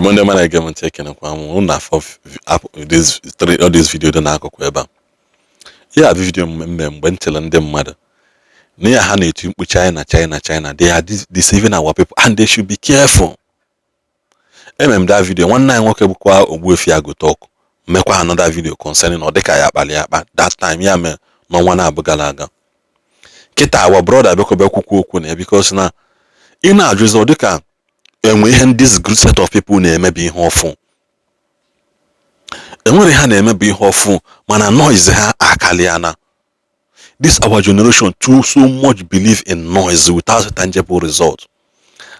Igbo ndị mara ege m ntị, ekenekwa m unu. Afọ this three, all this video dị n'akụkụ ebe a, ya bụ video mme mgbe m chere ndị mmadụ na ya ha na-eti mkpu China, China, China. They are deceiving our people and they should be careful. Emere m that video. Nwanne anyị nwoke bụkwa Ogbuefi Agụ Talk mekwa another video concerning ọ dịka ya akpali akpa that time. Ya mee n'ọnwa na-abụ gara aga. Kịta our brother bịakwa kwukwu okwu na ya, because na ị na-ajụzi ọ dịka enwe ihe this group set of people na-emebi ihe ọfụ enwere ha na-emebi ihe ọfụ, mana noise ha akaliana. This our generation too so much believe in noise without tangible result.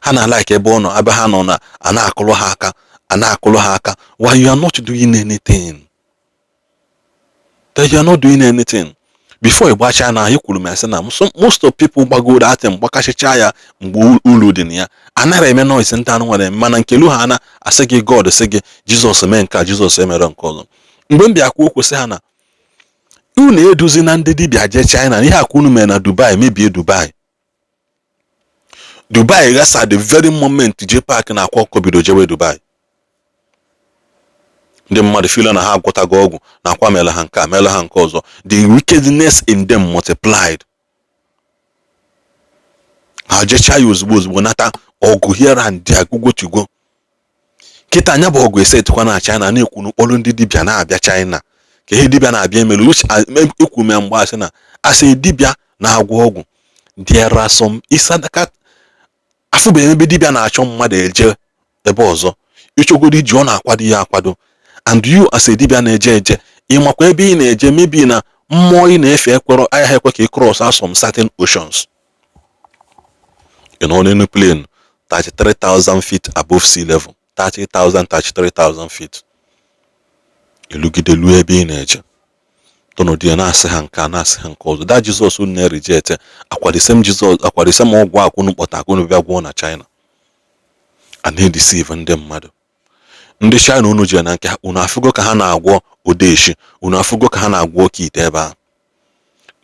Ha na like ebe ọ nọ, ebe ha nọ na a na-akụrụ ha aka, a na-akụrụ ha aka, while you are not doing anything, that you are not doing anything. Before ịgbacha na anyị kwuru m sị na most of people gbagoro atị mgbakasịcha ya mgbe ulu dị na ya anaghị eme noise ndị anụ nwere, mana nkelu ha na asị gị God, sị gị Jizọs mee nke a, Jizọs emere nke ọzọ. Mgbe m bịa kwuo okwu sị ha na unu eduzi na ndị dibịa jee China, ihe akwa unu mere na Dubai mebie Dubai. Dubai ghasa the very moment JPAC na akwa ọkụ bido jewe Dubai. Ndị mmadụ feel na ha agwọtago ọgwụ na akwa mere ha nke a, mere ha nke ọzọ. The wickedness in them multiplied. Ha jechaa ya ozugbo ozugbo, nata ọgụ here and there, gwugwotigwo. Kịta anya bụ ọgụ esetikwa na China na-ekwu n'ụkpọrọ ndị dibịa na-abịa China ka ihe dibịa na-abịa emelu. Ekwu m ya mgbe asị na asị dibịa na-agwọ ọgwụ, there are some isadaka afụbeghị ebe dibịa na-achọ mmadụ eje ebe ọzọ ịchọgodo iji ọ na-akwado ya akwado. And you as a dibịa na-eje eje, ịmakwa ebe ị na-eje, maybe na mmụọ ị na-efe ekwerọ ahịa ekwe ka ị cross some certain oceans. Ị nọ n'elu plane 33,000 feet above sea level, 30,000, 33,000 feet, elugide luo ebe ị na-eje, tọnọdụ ya na-asị ha nke a, na-asị ha nke ọzọ. That Jizọs unu na-reject akwa, the same Jizọs akwa, the same ọgwụ akwụnụ kpọta akwụnụ bịa gwụọ na China a na-edeceive ndị mmadụ. Ndị China unu jere na nke ha, unu afụgo ka ha na-agwọ odeshi, unu afụgo ka ha na-agwọ oke ite ebe ahụ.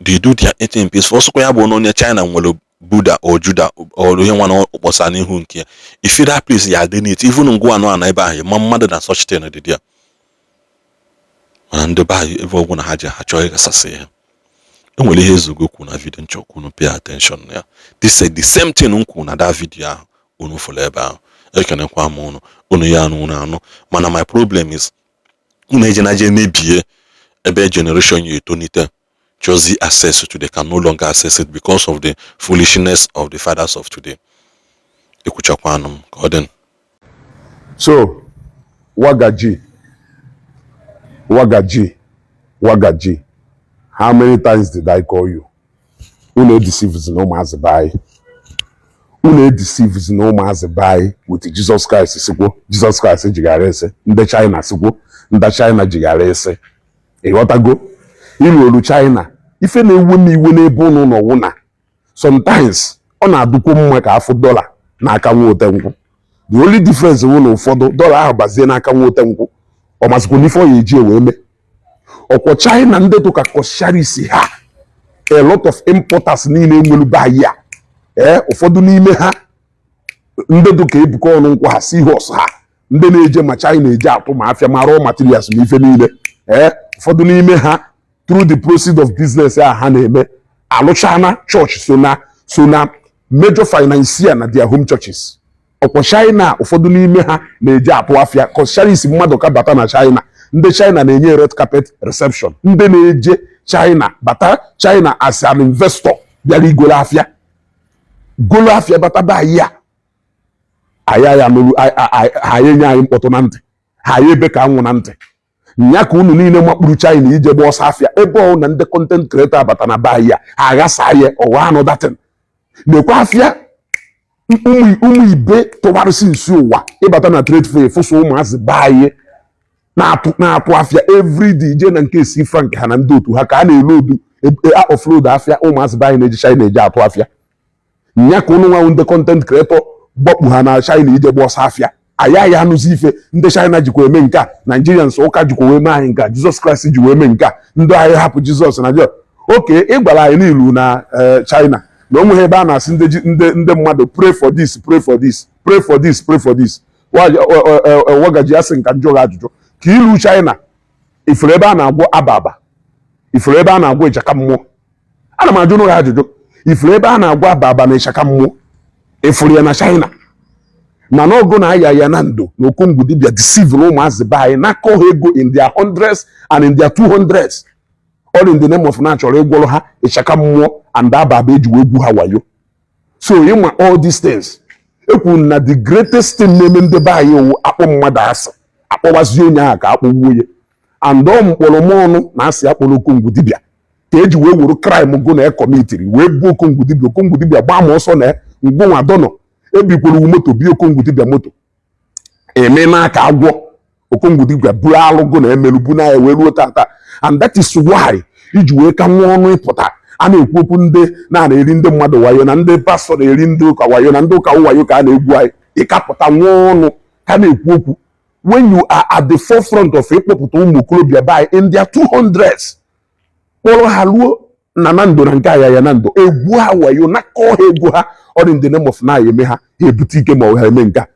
They do their thing peaceful. Ọsọkwa ya bụ na onye China nwere Buddha or Judah or ihe nwa na ụkpọsa n'ihu nke ya, if that place ya dị neat, even ngwa anụ ana ebe ahụ ma mmadụ na such thing dị there. Mana ndị be anyị, ebe ọgwụ na ha ji ha chọọ ịghasasị ihe. Enwere ihe ezugo kwu na video nchọkwu, unu pay attention na ya. This is the same thing m kwuru na that video ahụ unu fụrụ ebe ahụ. Ekenekwa m unu, unu ya anụ, unu anụ. Mana my problem is unu ejena je mebie ebe generation ya etonite chozi access to, they can no longer access it because of the foolishness of the fathers of today. Ekwuchakwanụ m ka ọ dị. So, Wagaji, Wagaji, Wagaji, how many times did I call you? Unu deceives na ụmụazị be anyị. Unu deceives na ụmụazị be anyị with Jesus Christ sikwo, Jesus Christ jighara ese, ndị China sikwo, ndị China jighara ese. Ịghọtago? Iru olu China, ife na-ewe m iwe n'ebe unu nọ wụ na sometimes ọ na-adụkwu mma ka afụ dọla n'aka nwa ote nkwụ. The only difference wụ na ụfọdụ dọla ahụ bazie n'aka nwa ote nkwụ, ọ masịkwa n'ife ọ ya eji wee mee ọkwọ China. Ndị tụka Coscharis ha, a lot of importers niile nwere be anyị a, ee, ụfọdụ n'ime ha ndị dụka Ebuka ọnụ nkwụ ha, Seahorse ha, ndị na-eje ma China eje atụ ma afịa ma raw materials ma ife niile, ee, ụfọdụ n'ime ha through the proceed of business a ha na-eme alụchana church, so na major financier na their home churches. Ọkwa China ụfọdụ n'ime ha na-eji atụ afịa. Coscharis mmadụ ka bata na China, ndị China na-enye red carpet reception. Ndị na-eje China bata China as an investor bịara igolo afịa, golo afịa bata be anyị a, anyị ya nụrụ ha enye anyị mkpọtụ na ntị, ha ya ebe ka anwụ na ntị nya ka unu niile makpuru China ije gba ọsọ afịa. Ebe ọ na ndị content creator abata na be anyị a, ha aghasa ya ọwa anụ datin nekwa afịa. Ụmụ ibe tụgharịsị nsi ụwa ịbata na trade fair, fụsụ ụmụazị be anyị na-atụ afịa everyday. Je na nke si Frank ha na ndị otu ha ka a na-elodu offload afịa. Ụmụazị be anyị na-eji China eje atụ afịa nya ka ụnụ nwanwụ ndị content creator gbakpu ha na China ije gba ọsọ afịa. Anyị anyị anụzi ife ndị China jikwa eme nke a, Nigerians ụka jikwa wee mee anyị nke a, Jizọs Kraịst ji wee mee nke a. Ndị anyị hapụ Jizọs na jọ oke ị gwara anyị n'ilu na China na o nweghị ebe a na-asị ndị mmadụ pray for this, pray for this, pray for this, pray for this. Wagaji asị nka njụ gị ajụjụ ka ilu China ifuru ebe a na-agwọ aba aba, ifuru ebe a na-agwọ ịchaka mmụọ. Ana m ajụ gị ajụjụ, ifuru ebe a na-agwọ aba aba na ịchaka mmụọ, ifuru ya na China? Mana ọgụ na aya ya na ndo na okongwu dibia deceive na ụmụazị be anyị, nakọ ha ego in their hundreds and in their two hundreds, all in the name of na chọrọ ịgwọrọ ha ịchaka mmụọ and aba aba eji wee gwu ha wayo. So ịma all these things ekwuru na the greatest thing na-eme ndị be anyị wụ akpọ mmadụ asị, akpọwazie onye ahụ ka akpọgbuo ya. And ọ mkpọrọ m ọnụ na asị akpọrọ okongwu dibia ka eji wee were crime go na ecommitiri wee buo okongwu dibia. Okongwu dibia gbaa ma ọsọ na ngwụnwa dọnọ ebikwuru moto bi okongwu dibia moto eme n'aka agwọ. Okongwu dibia buru alụgụ na emelubu na ya wee ruo tata. And that is why iji wee ka nwa ọnụ ịpụta a na-ekwu okwu ndị na-eri ndị mmadụ wayo, na ndị pastọ na-eri ndị ụka wayo, na ndị ụka wayo ka a na-egwu anyị. Ịkapụta nwa ọnụ ka na-ekwu okwu when you are at the forefront of ịkpọpụta ụmụ okorobịa be anyị in their 200s, kpọrọ ha ruo na na ndo na nke aya ya na ndo, egwu ha wayo, nakọ ha ego ha, all in the name of na eme ha ha ebute ike ma ọ ha eme nke a.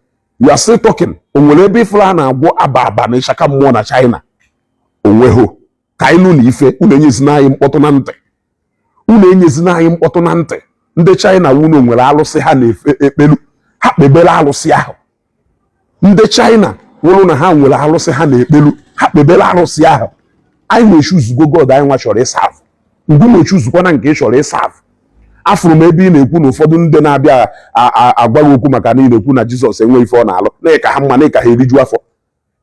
You are still talking. O nwere ebe ifuru a na-agwọ aba aba na ịchaka mmụọ na China? Onweho. Ka anyị nụ na ife unu enyezina anyị mkpọtụ na ntị, unu enyezina anyị mkpọtụ na ntị. Ndị China wunu nwere alụsị ha na-efe ekpelu, ha kpebere alụsị ahụ. Ndị China wụrụ na ha nwere alụsị ha na-ekpelu, ha kpebere alụsị ahụ. Anyị na-echoosugo God anyị nwa chọrọ ịserve. Ngụ na-echoosukwa na nke ị chọrọ ịserve. Afụrụ m ebe ị na-ekwu na ụfọdụ ndị na-abịa agwa gị okwu maka na ị na-ekwu na Jizọs enweghị ife ọ na-alụ, na ka ha mma, na ka ha eriju afọ.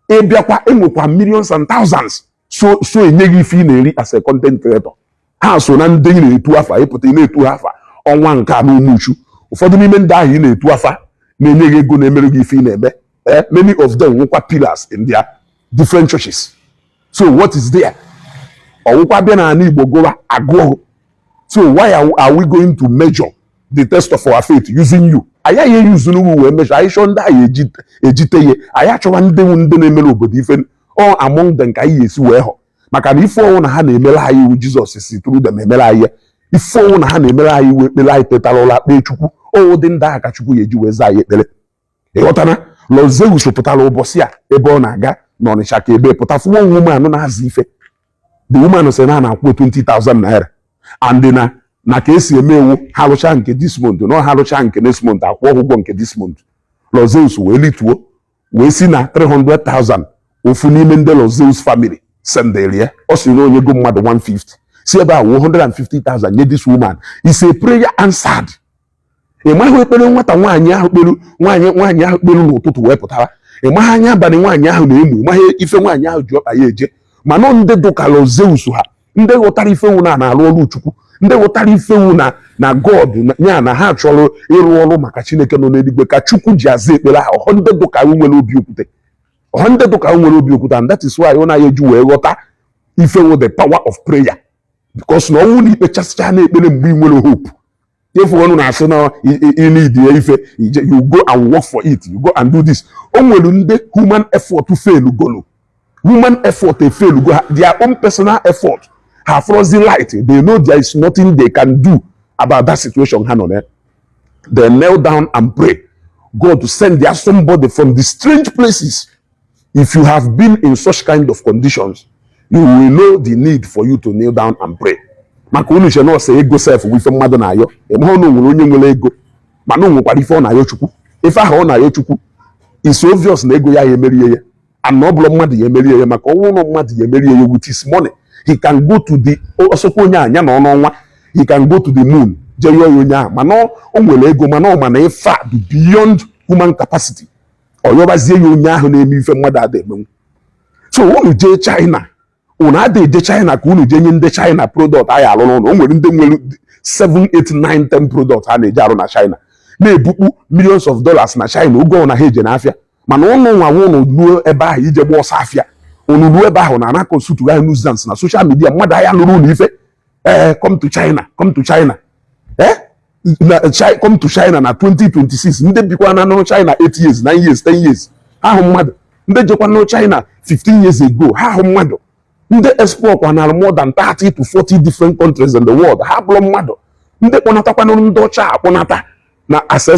Ịbịakwa enwekwa millions and thousands so so enye gị ife ị na-eri as a content creator. Ha so na ndị ị na-etu afa, ịpụta ị na-etu ha afa ọnwa nke a n'umuchu. Ụfọdụ n'ime ndị ahụ ị na-etu afa na-enye gị ego, na-emere gị ife ị na-eme, many of them nwekwa pillars in their different churches. So what is there? Ọwụkwa bịa n'ala Igbo gụwa agụụ. So why are we going to measure the test of our faith using you? Anyị agaghị eyuzu n'ugwu wee measure. Anyị chọọ ndị anyị ejite ihe, anyị achọwa ndị nwu ndị na-emere obodo ife ọ among them ka anyị ga-esi wee họ, maka na ife ọnwụ na ha na-emere anyị iwu Jizọs si through them emere anyị ya. Ife ọnwụ na ha na-emere anyị iwu, ekpere anyị tetara ụra kpee Chukwu, ọwụ dị ndị agha ka Chukwu ga-eji wee zaa anyị ekpere. Ịghọtana? Lord Zeus pụtara ụbọchị a ebe ọ na-aga n'Ọnịcha ka ebe pụta fụwa woman na-azụ ife. The woman sị na a na-akwụ 20,000 naira and na ka esi eme ewu, ha rụchaa nke this month, na ha rụchaa nke next month, akwụ ụgwọ nke this month. Lord Zeus wee lituo wee si na 300,000 ofu n'ime ndị Lord Zeus family sendịrị ya. Ọ sị na onye go mmadụ 150 si ebe a 150,000 nye this woman. Is a prayer answered. Ị maghị ekpere nwata nwaanyị ahụ kperu, nwaanyị ahụ kperu n'ụtụtụ wee pụtara. Ị maghị anya abalị nwaanyị ahụ na-emu. Ị maghị ife nwaanyị ahụ ji ọkpa ya eje. Mana ndị dụka Lord Zeus ha, ndị ghọtara ifewu na na-arụ ọrụ Chukwu, ndị ghọtara ifewu na God ya na ha chọrọ ịrụ ọrụ maka Chineke nọ n'eluigwe, ka Chukwu ji aza ekpere ahụ. Ọhọ ndị dụka nwere obi okwute, ọhọ ndị dụka nwere obi okwute. And that is why ọ na-eji wee ghọta ifewu, the power of prayer, because na ọnwụ na ikpechasịcha na ekpere mgbe ị nwere hope efu ọnụ na-asị na ị need ya ife, you go and work for it, you go and do this. O nwere ndị human effort fail golo, human effort fail go, their own personal effort ha frozen light. They know there is nothing they can do about that situation ha nọ na. They kneel down and pray God to send their somebody from the strange places. If you have been in such kind of conditions, you will know the need for you to kneel down and pray. Maka unu che nọọsụ ego sef bụ ife mmadụ na-ayọ. Ịmahụ na o nwere onye nwere ego, mana o nwekwara ife ọ na-ayọ Chukwu. Ife ahụ ọ na-ayọ Chukwu is obvious na ego ya ya emerie ya, and na ọ bụrụ mmadụ ya emerie ya, maka ọnwụ na mmadụ ya emerie ya with his money, he can go to the ọsọkwa onye a ya na ọnụ ọnwa, he can go to the moon jee yọọ ya onye ahụ. Mana o nwere ego, mana ọ mana ife a dị beyond human capacity, ọ yọbazie ya onye ahụ na-eme ife mmadụ ada emenwu. So unu jee China, unu ada eje China ka unu jee nye ndị China product anyị alụ n'ụlọ. O nwere ndị nwere 7, 8, 9, 10 product ha na-eji arụ na China, na-ebukpu millions of dollars na China oge ọ na ha eje n'afịa. Mana ụnụ nwa ụnụ ruo ebe ahụ ije gba ọsọ afịa, unu ruo ebe ahụ na ana constitute anyị nuisance na social media. Mmadụ ahịa nụrụ unu ife ee, "Come to China, come to China," ee na "Come to China" na 2026. Ndị bikwa na nụrụ China 8 years, 9 years, 10 years, ha hụ mmadụ. Ndị jekwa nụrụ China 15 years ago, ha hụ mmadụ. Ndị export kwa na more than 30 to 40 different countries in the world, ha bụrụ mmadụ. Ndị kpọnatakwanụrụ ndị ọcha akpọnata Na as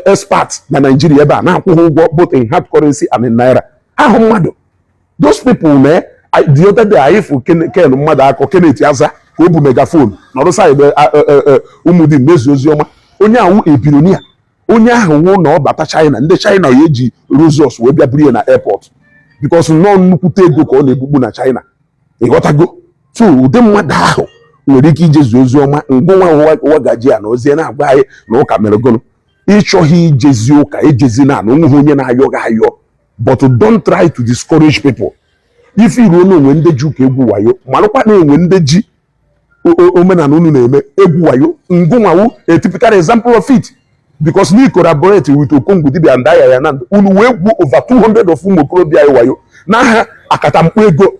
expert na Nigeria ebe a na-akwụ ha ụgwọ, both in hard currency and in naira. Ha hụ mmadụ, those people na the other day anyị fụ Ken mmadụ akọ Kenneth Aza ka o bu megaphone nọrọ side ụmụdi mezu oziọma. Onye ahụ ebironia, onye ahụ wụ na ọ bata China, ndị China ya eji Rolls wee bịa buru ya na airport, because nnọọ nnukwute ego ka ọ na-egbugbu na China. Ịghọtago? So ụdị mmadụ ahụ nwere ike ijezu ozi ọma. Ngụnwa ụwa gaji ya na ozie na-agwa anyị na ụka mere gụnụ? Ịchọghị ijezi ụka, ejezi na na onweghị onye na-ayọ gị ayọ, but don't try to discourage people. Ife iruo na onwe ndị ji ụka egwu wayo, marụkwa na enwe ndị ji omenala unu na-eme egwu wayo. Ngụnwawu a typical example of it, because na collaborate with Okongwu dibia and aya na unu wee gwuo over 200 of ụmụ okorobịa anyị wayo n'aha akatamkpo ego.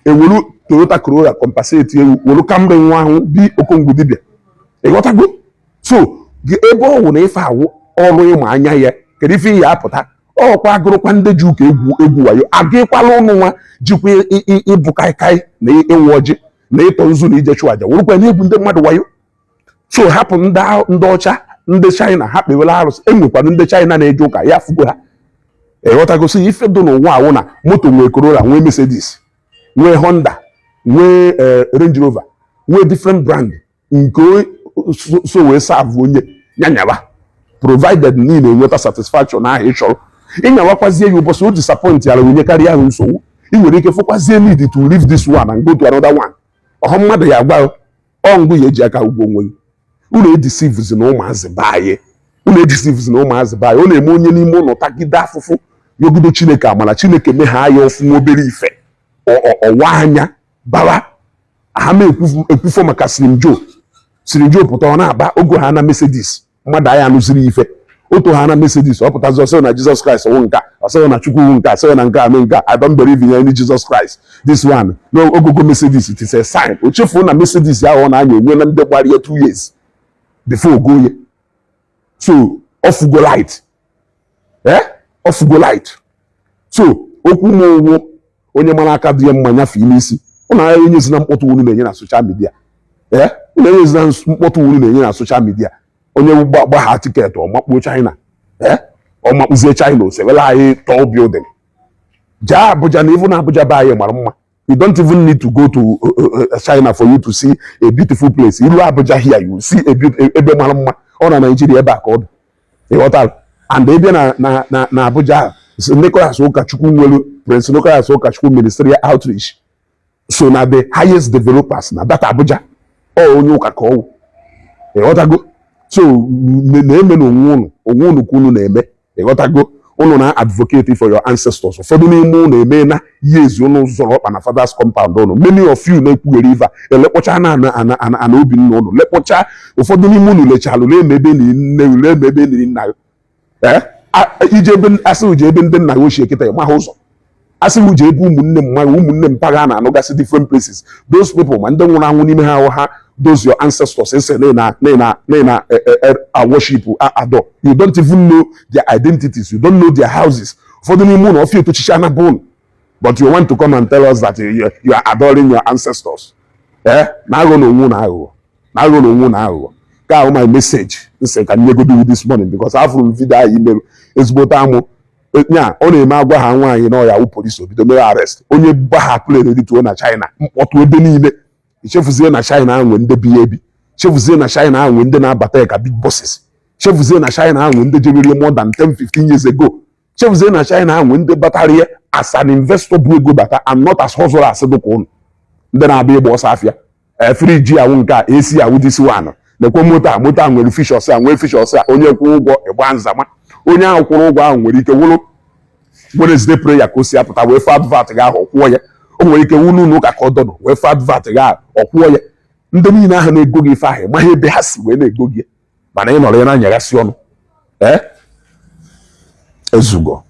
Ewelu Toyota Corolla compensate ewu, welu Camry nwa ahụ bi Okongwu dibia. Ịghọtago? So ebe ọ wụ na ife awụ ọrụ ịma anya ya, kedu ife ya apụta? Ọkwa agụrụkwa ndị ji ụka egwu egwu wayo, agịkwala ụnụ nwa jikwa ịbụ kaikai na ịwụ ọjị na ịtọ nzu na ije chụ aja, wurukwa na-egwu ndị mmadụ wayo. So hapụ ndị ọcha, ndị China, ha kpewela arụsị. Enwekwanụ ndị China na-eje ụka ya fugo ha. Ịghọtagosi? Ife dị n'ụwa awụ na moto nwee Corolla, nwee Mercedes, nwee Honda, nwee Range Rover, nwee different brand nke so wee serve onye nyanyaba, provided na ị na-enweta satisfaction ahụ ị chọrọ. Ịnyawakwazie ya, ụbọchị o disappoint yara, onye karịa ahụ nsogbu, ị nwere ike fụkwazie need to leave this one and go to another one. Ọhụ mmadụ ya agwa ọ ngụ ya eji aka ugwo onwe gị. Unu edeceivezi na ụmụazị be anyị, unu edeceivezi na ụmụazị be anyị. Ọ na-eme onye n'ime ụlọ tagide afụfụ yogido Chineke amara, Chineke megha ya ọfụma, obere ife ọwa anya bara ha ma ekwufo maka Slim Joe. Slim Joe pụta, ọ na-aba ogo ha na Mercedes, mmadụ anyị anụziri ife otu ha na Mercedes. Ọ pụtazi, ọsọ na Jesus Christ wụ nka, ọsọ na Chukwu wụ nka, ọsọ na nke a mee nke a. "I don't believe in any Jesus Christ." This one no ogogo Mercedes, it is a sign. O chefuo na Mercedes ahụ ọ na-anya enwe na ndị gbara ya 2 years before ogo ya. So ọfụgo light, ọfụgo light. So okwu m ụwụ, onye mara aka dị ya mma nyafe ime isi. Ụnụ agha enyezina mkpọtụ unu na-enye na social media. Ụnụ enyezina mkpọtụ unu na-enye na social media. Onye gbagha ticket, ọ makpuo China, ọ makpuzie China, o sewela anyị tall building. Jee Abuja na even Abuja be anyị mara mma. You don't even need to go to China for you to see a beautiful place. Iru Abuja here, you see a ebe mara mma. Ọ na Nigeria ebe a ka ọ dị. Ịghọtara? And ebe na Abuja, Nicholas Ụkọchukwu nwere Prince Nicholas Ụkọchukwu Ministerial Outreach, so na the highest developers na that Abuja, ọ onye ụka ka ọ wụ. Ịghọtago? So na-eme na onwe unu, onwe unu ka unu na-eme. Ịghọtago? Unu na advocate for your ancestors. Ụfọdụ n'ime unu eme na years unu zọrọ ọkpa na father's compound unu. Many of you na-ekwughere ife a elekpọcha na ana ana ana ana obi nna unu lekpọcha. Ụfọdụ n'ime unu lechalụ lee ma ebe niri nne, lee ma ebe niri nna. Ee, ije ebe asị uje ebe ndị nna ya ochie kịta, ịma ha ụzọ. Asị m uje ebe ụmụnne m mmadụ, ụmụnne m mpaghara na-anụgasị different places, those people, ma ndị nwụrụ anwụ n'ime ha ahụ ha, those your ancestors ese na worship adore, you don't even know their identities, you don't know their houses. Ụfọdụ n'ime ụlọ ọfịa etochicha na bụ unu, but you want to come and tell us that you are adoring your ancestors. Na aghọ na onwe na aghụghọ, na aghọ na onwe na aghụghọ. Ka ahụ my message nsị ka m nyegodo this morning, because afụrụ m video ahụ imerụ ezigbote amụ nya. Ọ na-eme agwa ha nwaanyị na ọya wụ polisi obido mere arrest. Onye gbagha plane rituo na China, mkpọtụ ebe niile. Ichefuzie na China ahụ nwe ndị bi ya ebi, chefuzie na China ahụ nwe ndị na-abata ya ka big bosses, chefuzie na China ahụ nwe ndị jeberie more than 10 15 years ago, chefuzie na China ahụ nwe ndị batara ya as an investor bụ ego bata and not as hustlers dịka ụnụ ndị na-abịa ịgba ọsọ afịa. Ee, fridge awụ nke a esi awụ disi one na-ekwe moto a, moto a nwere features a, nwee features a. Onye kwụrụ ụgwọ ịgba nzama, onye ahụ kwụrụ ụgwọ ahụ nwere ike wụrụ Wednesday prayer ka o si apụta wee fụ advert gị ahụ, ọkwụọ ya. O nwere ike wụrụ ụlọ ụka ka ọ dọnọ wee fụ advert gị ahụ, ọkwụọ ya. Ndị niile ahụ na-ego gị ife ahụ, ịmaghị ebe ha si wee na-ego gị, mana ị nọrọ ya na-anyaghasị ọnụ. Ee, ezugo.